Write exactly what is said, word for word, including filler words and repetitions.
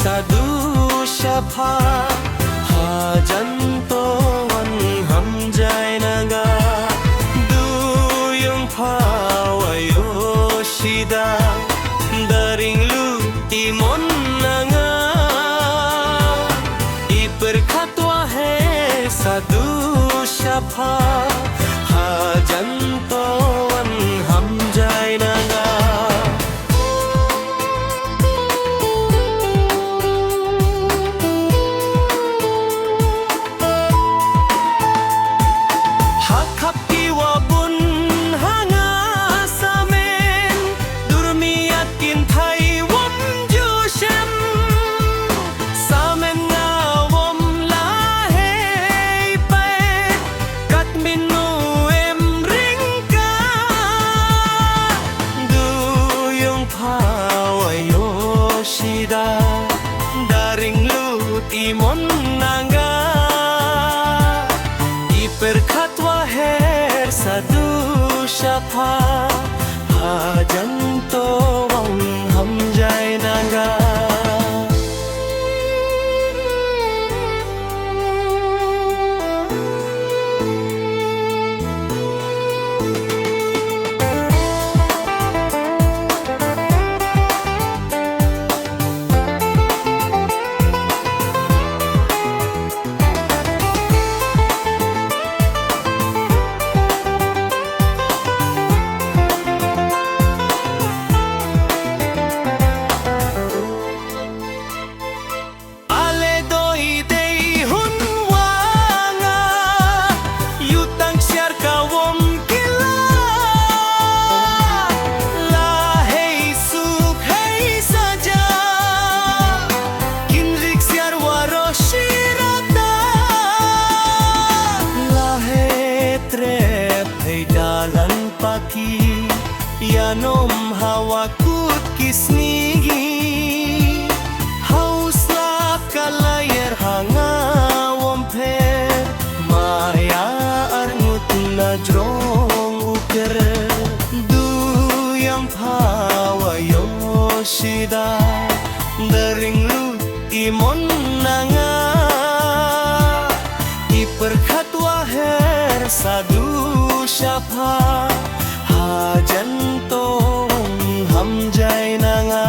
Sa du shapha, hajan to wan ham jai na nga. Du yung pha wa Yoshida, da ring lut i mon na nga. I pyrkhat wa her sa du shapha, hajan to wan ham jai na nga. Ha khap ki wa bun ha nga samen, dur miat kin thai wom ju shem. Samen nga wom la hei pait, kat min nu em ring ka. Du yung pha wa Yoshida, da ring lut i mon na nga. I pyrkhat wa her sa du shapha, hajan to wan ham jai na nga. Ale doi dei hun wa nga, yu tang siar ka wom kila. La hei suk hei saja, kin rik siar wa roshirata. La hei trep hei dalan paki, yanom hawa kut ki snigi. Hau slap ka layer ha nga wom pher, maya arngut na jrong u ker. Du yang pha wa Yoshida, da ring lut i mon na nga. I pyrkhat wa her sa du shapha, hajan to wan ham jai na nga.